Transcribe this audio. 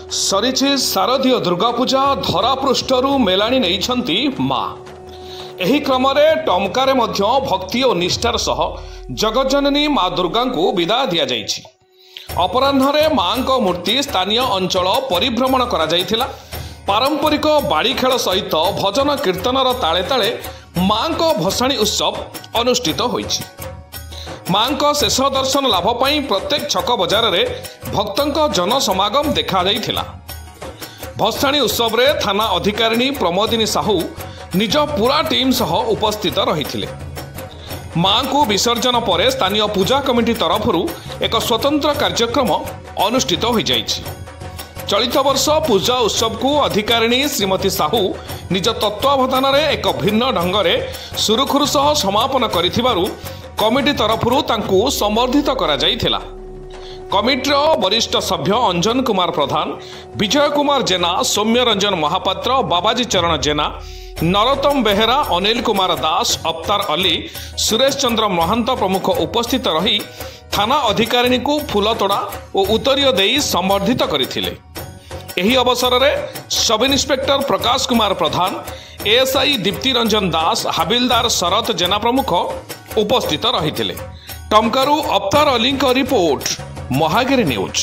ସରିଛି ଶାରଦୀୟ ଦୁର୍ଗାପୂଜା। ଧରାପୃଷ୍ଠରୁ ମେଲାଣି ନେଇଛନ୍ତି ମା। ଏହି କ୍ରମରେ ଟମକାରେ ମଧ୍ୟ ଭକ୍ତି ଓ ନିଷ୍ଠାର ସହ ଜଗଜ୍ଜନନୀ ମା ଦୁର୍ଗାଙ୍କୁ ବିଦାୟ ଦିଆଯାଇଛି। ଅପରାହ୍ନରେ ମାଙ୍କ ମୂର୍ତ୍ତି ସ୍ଥାନୀୟ ଅଞ୍ଚଳ ପରିଭ୍ରମଣ କରାଯାଇଥିଲା। ପାରମ୍ପରିକ ବାଡ଼ି ଖେଳ ସହିତ ଭଜନ କୀର୍ତ୍ତନର ତାଳେ ତାଳେ ମାଙ୍କ ଭସାଣି ଉତ୍ସବ ଅନୁଷ୍ଠିତ ହୋଇଛି। ମାଙ୍କ ଶେଷ ଦର୍ଶନ ଲାଭ ପାଇଁ ପ୍ରତ୍ୟେକ ଛକ ବଜାରରେ ଭକ୍ତଙ୍କ ଜନସମାଗମ ଦେଖାଯାଇଥିଲା। ଭସାଣି ଉତ୍ସବରେ ଥାନା ଅଧିକାରିଣୀ ପ୍ରମୋଦିନୀ ସାହୁ ନିଜ ପୁରା ଟିମ୍ ସହ ଉପସ୍ଥିତ ରହିଥିଲେ। ମାଙ୍କୁ ବିସର୍ଜନ ପରେ ସ୍ଥାନୀୟ ପୂଜା କମିଟି ତରଫରୁ ଏକ ସ୍ୱତନ୍ତ୍ର କାର୍ଯ୍ୟକ୍ରମ ଅନୁଷ୍ଠିତ ହୋଇଯାଇଛି। ଚଳିତ ବର୍ଷ ପୂଜା ଉତ୍ସବକୁ ଅଧିକାରିଣୀ ଶ୍ରୀମତୀ ସାହୁ ନିଜ ତତ୍ତ୍ୱାବଧାନରେ ଏକ ଭିନ୍ନ ଢଙ୍ଗରେ ସୁରୁଖୁରୁ ସହ ସମାପନ କରିଥିବାରୁ କମିଟି ତରଫରୁ ତାଙ୍କୁ ସମ୍ବର୍ଦ୍ଧିତ କରାଯାଇଥିଲା। କମିଟିର ବରିଷ୍ଠ ସଭ୍ୟ ଅଞ୍ଜନ କୁମାର ପ୍ରଧାନ, ବିଜୟ କୁମାର ଜେନା, ସୌମ୍ୟ ରଞ୍ଜନ ମହାପାତ୍ର, ବାବାଜୀ ଚରଣ ଜେନା, ନରୋତ୍ତମ ବେହେରା, ଅନିଲ କୁମାର ଦାସ, ଅଫତାର ଅଲି, ସୁରେଶ ଚନ୍ଦ୍ର ମହାନ୍ତ ପ୍ରମୁଖ ଉପସ୍ଥିତ ରହି ଥାନା ଅଧିକାରିଣୀଙ୍କୁ ଫୁଲତୋଡ଼ା ଓ ଉତ୍ତରୀୟ ଦେଇ ସମ୍ବର୍ଦ୍ଧିତ କରିଥିଲେ। ଏହି ଅବସରରେ sub inspector Prakash Kumar Pradhan, ASI Dipti Ranjan Das, ହାବିଲଦାର ଶରତ ଜେନା ପ୍ରମୁଖ ଉପସ୍ଥିତ ରହିଥିଲେ। ଟମକାରୁ ଅଫତାର ଅଲିଙ୍କ ରିପୋର୍ଟ, ମହାଗିରି ନ୍ୟୁଜ୍।